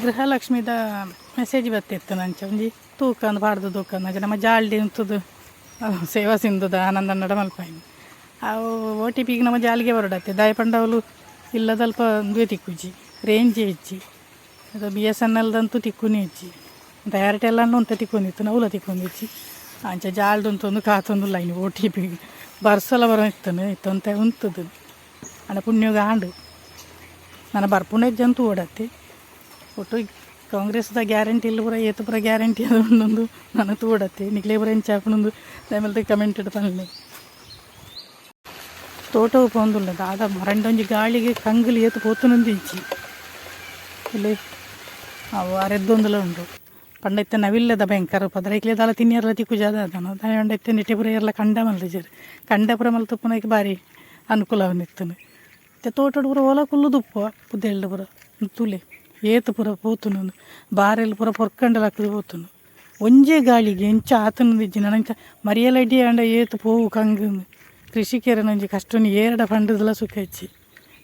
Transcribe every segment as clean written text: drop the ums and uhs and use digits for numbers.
ಗೃಹಲಕ್ಷ್ಮಿದ message ಬತ್ತಿತ್ತು ನಂಚ ಒಂಜಿ ತೂಕಂದು ಪಾಡ್ದು ತೂಕಂದು ಅಂಚ ನಮ್ಮ ಜಾಲ್ಡಿ ಉಂತುದು ಸೇವಾ ಸಿಂಧುದ ಆನಂದನ್ನಡ ಮಲ್ಪಾಯಿನಿ. ಅವು OTPಗೆ ನಮ್ಮ ಜಾಲಿಗೆ ಬರಡತ್ತೆ ದಾಯ ಪಂಡವಲು ಇಲ್ಲದಲ್ಪ ಒಂದುವೆ ತಿಕ್ಕುಜಿ, ರೇಂಜ್ ಇಜ್ಜಿ. ಅದು BSNLದಂತೂ ತಿಕ್ಕುನೇ ಇಜ್ಜಿ. ಏರ್ಟೆಲ್ ಅನ್ನು ಒಂತೆ ತಿಕ್ಕೊಂದಿತ್ತು, ನವುಲ ತಿಕ್ಕೊಂದಿಜ್ಜಿ. ಅಂಚ ಜಾಲ್ಡ್ ಉಂತೊಂದು ಕಾತೊಂದು line OTP ಬರ್ಸಲ ಬರೋ ಇತ್ತನೆ ಇತ್ತಂತೆ ಉಂತುದು. ಅಂಡ ಪುಣ್ಯೋಗ ಆಂಡು ನನ್ನ ಬರ್ಪುಂಡ ಓಡತ್ತಿ. ಒಟ್ಟು ಕಾಂಗ್ರೆಸ್ದ ಗ್ಯಾರಂಟಿ ಇಲ್ಲ ಪೂರ ಏತು ಪೂರ ಗ್ಯಾರಂಟಿ ಅದು ಉಂಡೊಂದು ನನ್ನ ತೂಡತ್ತಿ. ನಿಕ್ಲೆ ಪೂರ ಎಂಚ ಆಪುಂಡು ದಯಮಲ್ತ್ ಕಮೆಂಟ್ ಪನ್ಲೆ. ತೋಟವು ಪೋಂದುಲ್ಲ ದಾದ ಮರಂಡೊಂಜಿ ಗಾಳಿಗೆ ಕಂಗುಲು ಏತು ಪೋತುನೊಂದು ಇಜ್ಜಿ. ಇಲ್ಲಿ ಅವು ಅರೆದ್ದೊಂದುಲ ಉಂಡು. ಪಂಡ ಇತ್ತೆ ನವಿಲ್ಲದ ಭಯಂಕರ ಪದರೈಕ್ಲೆ ದಾಲ ತಿನ್ನಿಯರ್ಲ ತಿಕ್ಕು ಜಾದ ಅದನ ದಾಯ ಇತ್ತೆ ನೆಟೆ ಪೂರ ಏರ್ಲ ಕಂಡ ಮಲ್ದಿಜೆರ್. ಕಂಡ ಪೂರ ಮಲ್ತುಪ್ಪುನೈಕ್ ಬಾರಿ ಅನುಕೂಲ ಆವೊಂದಿತ್ತುಂಡು. ಇತ್ತೆ ತೋಟಡ್ ಪೂರ ಓಲ ಕುಲ್ಲುದುಪ್ಪುವ ಪುದೆಲ್ಡ್ ಪೂರ ತೂಲೆ ಏತ್ ಪೂರ ಪೋತುಂಡು. ಬಾರೆಲ್ ಪೂರ ಪೊರ್ಕಂಡ ಲಕ್ಕುದು ಪೋತುಂಡು. ಒಂಜೇ ಗಾಳಿಗೆ ಎಂಚ ಆತುಂಡು ಇಜ್ಜಿ. ನನಂಚ ಮರಿಯಲ ಇಡೀ ಆಂಡ ಏತ್ ಪೋವು ಕಂಗ್. ಕೃಷಿಕೆರೆನ ಒಂಜಿ ಕಷ್ಟನಿ ಏರಡ ಪಂಡುದಲ ಸುಖ ಇಜ್ಜಿ.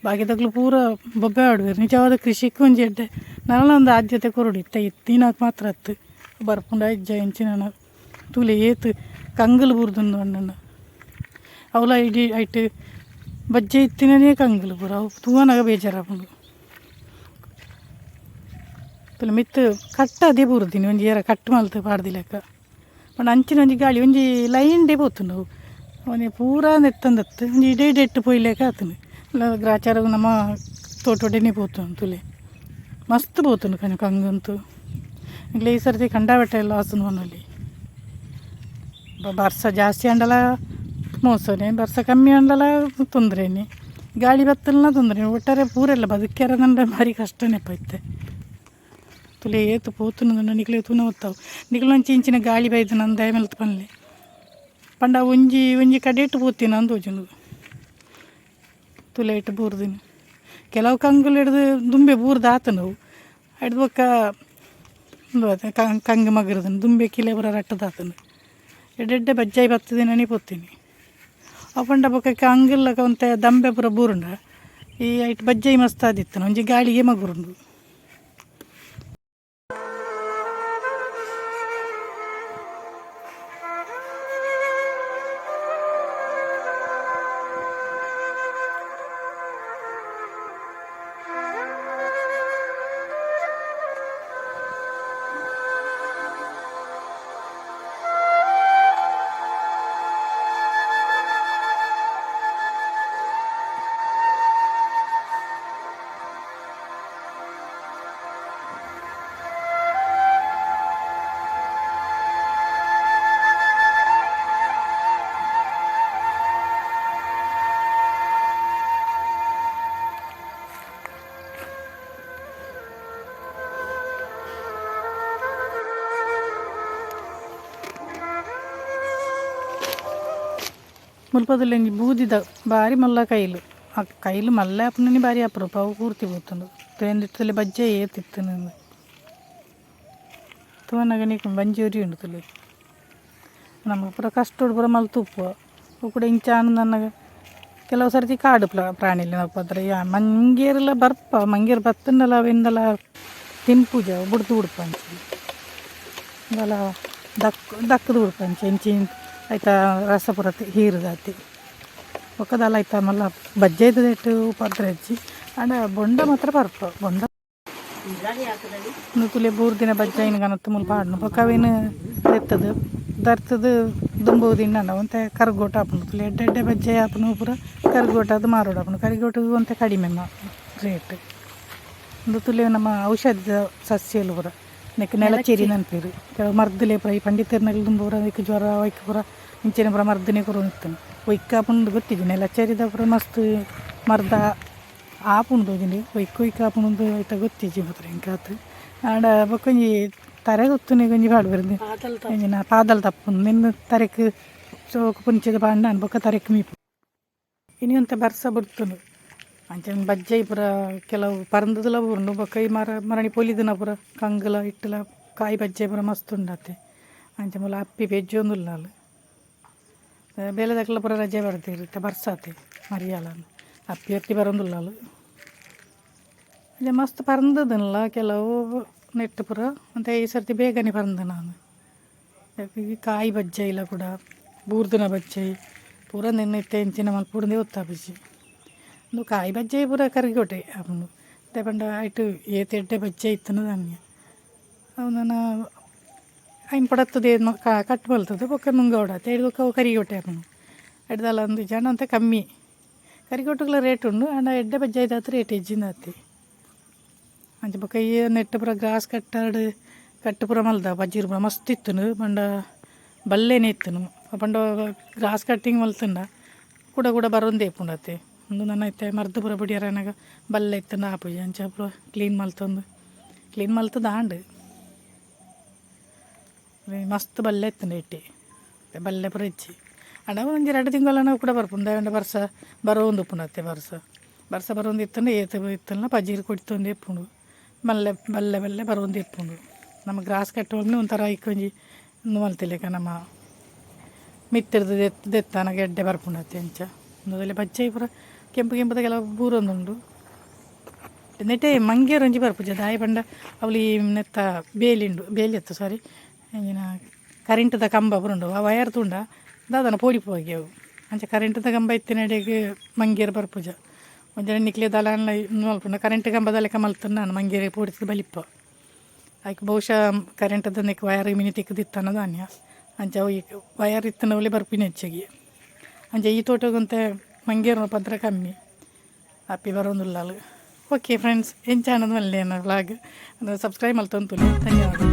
ಬಾಕಿದಕ್ಲು ಪೂರ ಬೊಬ್ಬೆ ಆಡುವೆರ್. ನಿಜವಾದ ಕೃಷಿಕ್ ಒಂಜಿ ಎಡ್ಡೆ ನನಲ ಒಂದು ಆದ್ಯತೆ ಕೊರೊಡು. ಇತ್ತೆ ಇತ್ತಿನಾಕ್ ಮಾತ್ರ ಅತ್ತ್ ಬರ್ಪುಂಡ ಇಜ್ಜ ಎಂಚಿನ. ತೂಲೆ ಏತ್ ಕಂಗುಲು ಬೂರ್ದುಂಡು ಪಂಡುಂಡ. ಅವ್ಲ ಇಡೀ ಐಟ್ ಬಜ್ಜೆ ಇತ್ತಿನನೇ ಕಂಗುಲು ಪೂರ. ಅವು ತೂವನಗ ಬೇಜಾರಾಪುಂಡು. ತೂಲೆ ಮಿತ್ತ್ ಕಟ್ಟ ಅದೇ ಬೂರ್ದಿನಿ ಒಂಜಿ ಏರ ಕಟ್ ಮಲ್ತ್ ಪಾಡ್ದಿಲೆಕ್ಕ. ಪಂಡ ಅಂಚಿನ ಒಂಜಿ ಗಾಳಿ ಒಂಜಿ ಲೈನ್ ಡೇ ಪೋತುಂಡು. ಅವು ಒಂಜಿ ಪೂರ ನೆತ್ತಂದತ್ತು ಒಂಜಿ ಇಡೇ ಇಡೆಟ್ ಪೋಯಿಲೆಕ ಆತುಂಡು. ಗ್ರಾಚಾರ ನಮ್ಮ ತೋಟೊಡೆನೇ ಪೋತುಂಡು. ತೂಲೆ ಮಸ್ತ್ ಪೋತುಂಡು ಕಣ್ ಕಂಗಂತು. ಇಂಗ್ಲೆ ಈ ಸರ್ತಿ ಕಂಡಾಪಟ್ಟೆ ಲಾಸ್ ಪನೊಲಿ. ಬರ್ಸ ಜಾಸ್ತಿ ಆಂಡಲ ಮೋಸನೆ, ಬರ್ಸ ಕಮ್ಮಿ ಆಂಡಲ ತೊಂದರೆನೆ, ಗಾಳಿ ಬತ್ತಲ್ನ ತೊಂದರೆ. ಒಟ್ಟಾರೆ ಪೂರೆಲ್ಲ ಬದುಕ್ಯಾರದಂದ್ರೆ ಭಾರಿ ಕಷ್ಟನೇ ಇತ್ತೆ. ತುಲೆ ಏತು ಪೋತುಂಡು ನಿಕ್ಲೆ ತೂನ ಒತ್ತಾವು. ನಿಕ್ಲು ಒಂಚಿ ಇಂಚಿನ ಗಾಳಿ ಬೈದು ನಂದು ದಯಮಲ್ತ್ ಪನ್ಲೆ. ಪಂಡ ಒಂಜಿ ಒಂಜಿ ಕಡೆಟ್ ಪೋತಿನ ಅಂದೋಜುಂಡು. ತುಲೆ ಇಟ್ಟು ಬೂರ್ದಿನಿ. ಕೆಲವು ಕಂಗುಲು ಹಿಡ್ದು ದುಂಬೆ ಬೂರ್ದು ಆತುಂಡು. ಅವು ಐಡ್ದ್ ಬೊಕ್ಕ ಉಂದು ಕಂಗ್ ಮಗರ್ದನ್ ದುಂಬೆ ಕಿಲೆ ಪೂರ ರಟ್ಟದಾತುಂಡು. ಎಡ್ಡೆ ಎಡ್ಡೆ ಬಜ್ಜಾಯಿ ಬತ್ತದಿನನೇ ಪೋತೀನಿ. ಅವು ಪಂಡ ಬೊಕ್ಕ ಕಂಗುಲ್ಲಕ ಒಂತೆ ದಂಬೆ ಪೂರ ಬೂರುಂಡ ಈ ಐಟ್ ಬಜ್ಜಾಯಿ ಮಸ್ತ್ ಆದಿತ್ತನ ಒಂಜಿ ಗಾಳಿಗೆ ಮಗುರುಂಡು. ಮುಲ್ಪದಲ್ಲಿ ಬೂದಿದ ಬಾರಿ ಮಲ್ಲ ಕೈಲು. ಆ ಕೈಲು ಮಲ್ಲ ಆಪುನನಿ ಬಾರಿ ಅಪರೂಪ. ಅವು ಪೂರ್ತಿ ಪೋತುಂಡು. ತೂಯೊಂದಿತ್ತಲೆ ಬಜ್ಜೆ ಏತಿತ್ತು ತೂವನಗ ನಿಕ್ ಬಂಜಿ ಒರಿ ಉಂಡು. ತುಲೆ ನಮಗೆ ಪೂರ ಕಷ್ಟೊಡು ಪೂರ ಮಲ್ತುಪ್ಪುವ. ಅವು ಕೂಡ ಇಂಚ ಆನಂದನ್ನಗ ಕೆಲವು ಸರ್ತಿ ಕಾಡು ಪ್ರಾಣಿಲು ಪದ್ರ ಮಂಗೇರೆಲ್ಲ ಬರ್ಪ. ಮಂಗೇರು ಬತ್ತುಂಡಲ ಅವೆಂದಲ ತಿನ್ಪುಜ, ಬುಡ್ದು ಬುಡ್ಪ ಅಂಚ. ಇಂದಲ ದಕ್ ದಕ್ಕದು ಬುಡ್ಪ ಅಂಚ. ಇಂಚಿ ಐತ ರಸ ಪೂರ ಹೀರುದಾತಿ. ಬೊಕ್ಕದಲ್ಲ ಐತ ಮಲ್ಲ ಬಜ್ಜೈದ ಉಪದ್ರ ಇಜ್ಜಿ. ಆಂಡ ಬೊಂಡ ಮಾತ್ರ ಬರ್ಪ ಬೊಂಡ. ತುಲೆ ಬೂರ್ದಿನ ಬಜ್ಜೈನ್ ಕನತ್ ಮುಲ್ಪ ಪಾಡ್ನು. ಬೊಕ್ಕ ಅವೇನು ದೆತ್ತದು ದರ್ತದು ದುಂಬು ತಿನ್ನಂಡ ಒಂತೆ ಕರ್ಗೋಟ ಆಪುಂಡು. ತುಲೆ ಎಡ್ಡೆ ಎಡ್ಡೆ ಬಜ್ಜೈ ಆಪುಂಡು. ಪೂರ ಕರ್ಗೋಟ ಅದು ಮಾರೋಡು ಆಪುಂಡು. ಕರಿಗೋಟ ಒಂತೆ ಕಡಿಮೆ ರೇಟ್. ಉಂದು ತುಲೆ ನಮ್ಮ ಔಷಧ ಸಸ್ಯಲು ಪೂರ. ನೆಕ್ ನೆಲಚೇರಿ ನನ್ಪೇರು. ಕೆಲವು ಮರ್ದಲೆ ಪೂರ ಈ ಪಂಡಿತೆರ್ನಲ್ ದುಂಬು ಪೂರ ಐಕ್ ಜ್ವರ ಐಕ್ ಪೂರ ಇಂಚಿನ ಪೂರ ಮರ್ದನೆ ಕೊರೊಂದಿತ್ತುಂಡು. ಒಯ್ಕ್ ಆಪುಂಡು ಗೊತ್ತಿಜ್ಜಿ. ನೆಲಚೇರಿದ ಪೂರ ಮಸ್ತ್ ಮರ್ದ ಆಪುಂಡು ತೋಜುಂಡು. ಒಯ್ಕ್ ಒಯ್ಕ್ ಆಪುಂಡು ಐತ ಗೊತ್ತಿಜ್ಜಿ ಮಾತ್ರ ಎಂಕಾತ್. ಆಂಡ ಬೊಕೊಂಜಿ ತರೆ ಗೊತ್ತುನೆ ಒಂಜಿ ಪಾಡ್ಬೆರ್ ಎಂಚಿನ ಪಾದಲ್ ತಪ್ಪುಂಡು. ನಿನ್ನ ತರೆಕ್ ಸೋಕು ಪುಂಚಿದ ಪಾಂಡ ಬೊಕ್ಕ ತರೆಕ್ ಮೀಪು. ಇನಿ ಒಂತೆ ಬರ್ಸ ಬರ್ತುಂಡು. ಅಂಚ ಬಜ್ಜೈ ಪೂರ ಕೆಲವು ಪರಂದುಲ ಬೂರುಂಡು. ಬೊಕ್ಕ ಈ ಮರ ಮರಣಿ ಪೊಲಿದಿನ ಪೂರ ಕಂಗುಲ ಇಟ್ಟುಲ ಕಾಯಿ ಬಜ್ಜೈ ಪೂರ ಮಸ್ತ್ ಉಂಡತೆ. ಅಂಚ ಮೂಲ ಅಪ್ಪಿ ಪೆಜ್ಜೊಂದುಲ್ಲಾಲ್. ಬೇಲೆದಕ್ಲ ಪೂರ ರಜೆ ಬರ್ತೀರಿ. ಇತ್ತೆ ಬರ್ಸಾತೆ ಮರಿಯಾಲ ಅಪ್ಪಿ ಒತ್ತಿ ಬರೋಂದುಲ್ಲಾಲ್. ಅಂಚ ಮಸ್ತ್ ಪರ್ಂದ್‌ದನ್ಲ ಕೆಲವು ನೆಟ್ಟ್ ಪೂರ ಒಂತೆ ಈ ಸರ್ತಿ ಬೇಗನೆ ಪರ್ಂದ್ ನಾನು. ಈ ಕಾಯಿ ಬಜ್ಜೈಲ ಕೂಡ ಬೂರ್ದುನ ಬಜ್ಜೈ ಪೂರ ನೆನ್ನೆ ಇತ್ತೆ ಎಂಚಿನ ಮಲ್ಪೊಡುಂದೇ ಗೊತ್ತಾಪುಜಿ. ಉಂದು ಕಾಯಿ ಬಜ್ಜೈ ಪೂರ ಕರಿಗೊಟೆ ಆಪುಂಡು. ದಾಯೆ ಪಂಡ ಐಟ್ ಏತ್ ಎಡ್ಡೆ ಬಜ್ಜೈ ಇತ್ತುಂಡ ದಾನ್ಯ ಅವು ನನ ಐನ್ ಪಡತ್ತುದು ಕಟ್ ಮಲ್ತುದು ಬೊಕ್ಕ ನುಂಗವೊಡಾತೆ ಐಡ್ ಬೊಕ್ಕ ಅವು ಕರಿಗೊಟ್ಟೆ ಆಪುಂಡು. ಐಟ್ ದಾಲ ಅಂದ್ ಇಜ್ಜಾಂಡ ಒಂತೆ ಕಮ್ಮಿ ಕರಿಗೊಟ್ಟುಗ್ಲ ರೇಟ್ ಉಂಡು, ಆಂಡ ಎಡ್ಡೆ ಬಜ್ಜೈದಾತ್ ರೇಟ್ ಇಜ್ಜಿಂದಾತೆ. ಅಂಚ ಬೊಕ್ಕ ಈ ನೆಟ್ಟ್ ಪೂರ ಗ್ರಾಸ್ ಕಟ್ಟಾಡ್ ಕಟ್ಟ್ ಪೂರ ಮಲ್ದ ಪಜಿರ್ ಪೂರ ಮಸ್ತ್ ಇತ್ತುಂಡು, ಪಂಡ ಬಲ್ಲೆನೆ ಇತ್ತುಂಡು. ಪಂಡ ಗ್ರಾಸ್ ಕಟ್ಟಿಂಗ್ ಮಲ್ತುಂಡ ಕುಡ ಕುಡ ಬರೊಂದೇ ಇಪ್ಪುಂಡತೆ. ಉಂದು ನನ ಇತ್ತೆ ಮರ್ದ್ ಪೂರ ಬುಡಿಯೆರೆ ಆನಗ ಬಲ್ಲೆ ಇತ್ತುಂಡ ಆಪುಜಿ, ಅಂಚ ಪೂರ ಕ್ಲೀನ್ ಮಲ್ತೊಂದು ಕ್ಲೀನ್ ಮಲ್ತುದು ಆಂಡ್. ಮಸ್ತ್ ಬಲ್ಲೆ ಇತ್ತುಂಡು ಇತ್ತೆ ಬಲ್ಲೆ ಪೂರ ಇಜ್ಜಿ. ಆಂಡ ಒಂಜಿ ರಡ್ಡ್ ತಿಂಗೊಲುನ ಕುಡ ಬರ್ಪುಂಡು, ದಾಯೆ ಪಂಡ ಬರ್ಸ ಬರೊಂದು ಉಪ್ಪುಂಡತೆ. ಬರ್ಸ ಬರ್ಸ ಬರೊಂದು ಇತ್ತುಂಡ ಏತ್ ಇತ್ತುಂಡಲ ಪಜಿರ್ ಕೊಡಿತೊಂದೇ ಇಪ್ಪುಂಡು, ಬಲ್ಲೆ ಬಲ್ಲೆ ಬಲ್ಲೆ ಬರೊಂದೇ ಇಪ್ಪುಂಡು. ನಮ ಗ್ರಾಸ್ ಕಟ್ಟುವನೆ ಒಂಥರ ಐಕ್ ಒಂಜಿ ಉಂದು ಮಲ್ತಿಲೆಕ ನಮ ಮಿತ್ತುರ್ದು ದೆತ್ತನಗ ಎಡ್ಡೆ ಬರ್ಪುಂಡತೆ. ಅಂಚ ಉಂದು ಬಜ್ಜೈ ಪೂರ ಕೆಂಪು ಕೆಂಪುದ ಕೆಲವು ಬೂರೊಂದುಂಡು. ನೆಟೆ ಮಂಗೇರ್ ಒಂಜಿ ಬರ್ಪುಜಿ, ದಾಯೆ ಪಂಡ ಅವ್ಲು ಈ ನೆತ್ತ ಬೇಲಿ ಉಂಡು, ಬೇಲಿ ಅತ್ತು ಸಾರಿ, ಎಂಚಿನ ಕರೆಂಟ್‌ದ ಕಂಬ ಪೂರ ಉಂಡು. ಆ ವಯರ್ ತೂಂಡ ದಾದನ ಪೋಡಿಪುವಗೆ ಅವು. ಅಂಚ ಕರೆಂಟ್‌ದ ಕಂಬ ಇತ್ತಿನಡೆಗ್ ಮಂಗೇರ್ ಬರ್ಪುಜ. ಒಂಜಿ ನಿಕ್ಲೆ ದಾಲ ಉಂದು ಮಲ್ಪುಂಡ ಕರೆಂಟ್ ಕಂಬದ ಲೆಕ್ಕ ಮಲ್ತುಂಡ ಮಂಗೇರ್ ಪೋಡಿತ್‌ದ್ ಬಲಿಪ. ಐಕ್ ಬಹುಶಃ ಕರೆಂಟ್‌ದ ನೆಕ್ ವಯರ್ ಮಿನಿ ತಿಕ್ಕುದಿತ್ತನ ದಾನ್ಯ, ಅಂಚ ಅವು ವಯರ್ ಇತ್ತಿನವುಲೆ ಬರ್ಪಿನ ಹೆಚ್ಚಾಗಿ. ಅಂಚ ಈ ತೋಟಗ್ ಒಂತೆ ಮಂಗೇರ್ನ ಉಪದ್ರ ಕಮ್ಮಿ ಅಪ್ಪಿ ಬರೋಂದುಲ್ಲಾಲ್. ಓಕೆ ಫ್ರೆಂಡ್ಸ್, ಎಂಚಾನಂದ್ ಮಲ್ಲೆ ವ್ಲಾಗ್ ಸಬ್ಸ್ಕ್ರೈಬ್ ಮಲ್ತೊಂದು. ಧನ್ಯವಾದ.